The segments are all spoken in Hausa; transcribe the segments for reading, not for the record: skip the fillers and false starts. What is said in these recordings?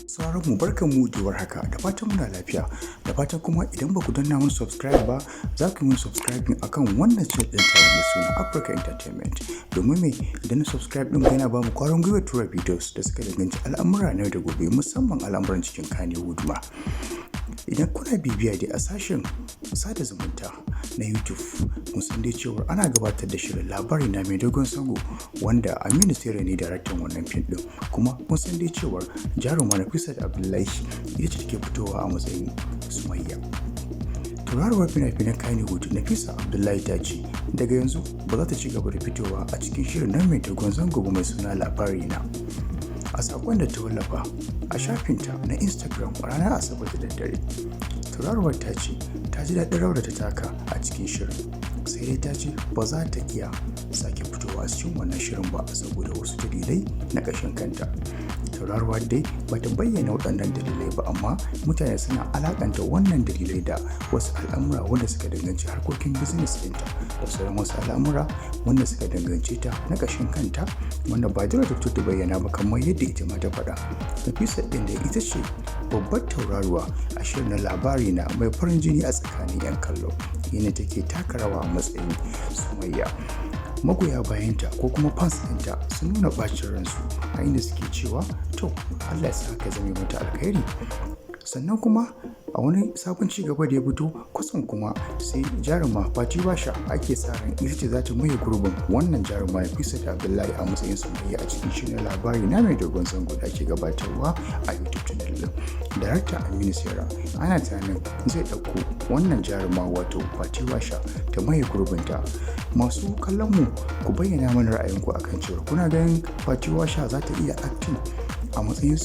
Sauraron mu, barkan mu da warhaka, da fatan muna lafiya, da fatan kuma idan ba ku danna mun subscribe ba, za ku yi mun subscribing akan wannan channel ɗin ta mai suna Africa Entertainment. Domin me idan na subscribe ɗin yana ba mu ƙwarin gwiwa tura videos da suka danganci al'amura na yau da gobe, musamman al'amuran cikin Kannywood ma. Idan kuna bibiya dai a sashen sada zumunta na YouTube, mun san dai cewar ana gabatar da shirin Labari Na Mai Dogon Zango, wanda Aminu Saira ne daraktan wannan fim ɗin. Kuma mun san dai cewar jaruma Nafisat Abdullahi ita ce take fitowa a matsayin Sumayya. Tauraruwar fina-finan Kannywood Nafisa Abdullahi ta ce daga yanzu ba za ta ci gaba da fitowa a cikin shirin nan mai dogon zango ba mai suna Labari Na. A sakon da ta wallafa a shafinta na Instagram a ranar Asabar da daddare, tauraruwar ta ce ta ji daɗin rawar da ta taka a cikin shirin, sai dai ta ce ba za ta iya sake fitowa a cikin wannan shirin ba saboda wasu dalilai na ƙashin kanta. Tauraruwar dai ba ta bayyana waɗannan dalilai ba, amma mutane suna alakanta wannan dalilai da wasu al'amura wanda suka danganci harkokin business ɗinta da sauran wasu al'amura wanda suka dangance ta na ƙashin kanta, wanda ba dole ta fito ta bayyana ba kamar yadda ita ma ta faɗa. Nafisa ɗin da ita ce babbar tauraruwa a shirin na Labari Na mai farin jini a tsakanin 'yan kallo, yana take taka rawa a matsayin Sumayya. Magoya bayanta ko kuma fans ɗinta sun nuna ɓacin ransu a inda suke cewa, "To, Allah ya sa haka zame mata alkhairi." Sannan kuma a wani sabon ci gaba da ya fito kusan kuma, sai jaruma Fati Basha ake sa ran ita ce za ta maye gurbin wannan jaruma Nafisat Abdullahi a matsayin Sumayya a cikin shirin Labari Na Mai Dogon Zango da ake gabatarwa a YouTube channel din. Darakta Aminu Saira ana tunanin zai ɗauko wannan jaruma, wato Fati Basha, ta maye gurbinta. Masu kallon mu, ku bayyana mana ra'ayinku akan cewa kuna ganin Fati Washa za ta iya acting a matsayin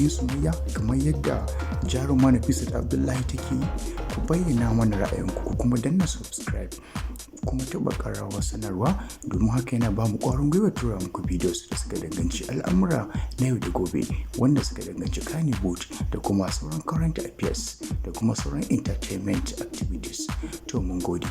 Sumayya kamar yadda jaruma Nafisat Abdullahi take yi? Ku bayyana mana ra'ayinku, ku kuma danna subscribe, kuma taɓa ƙararrawar sanarwa, domin haka yana ba mu ƙwarin gwiwa tura muku videos da suka danganci al'amura na yau da gobe wanda suka danganci Kannywood da kuma sauran current affairs da kuma sauran entertainment activities. To, mun gode.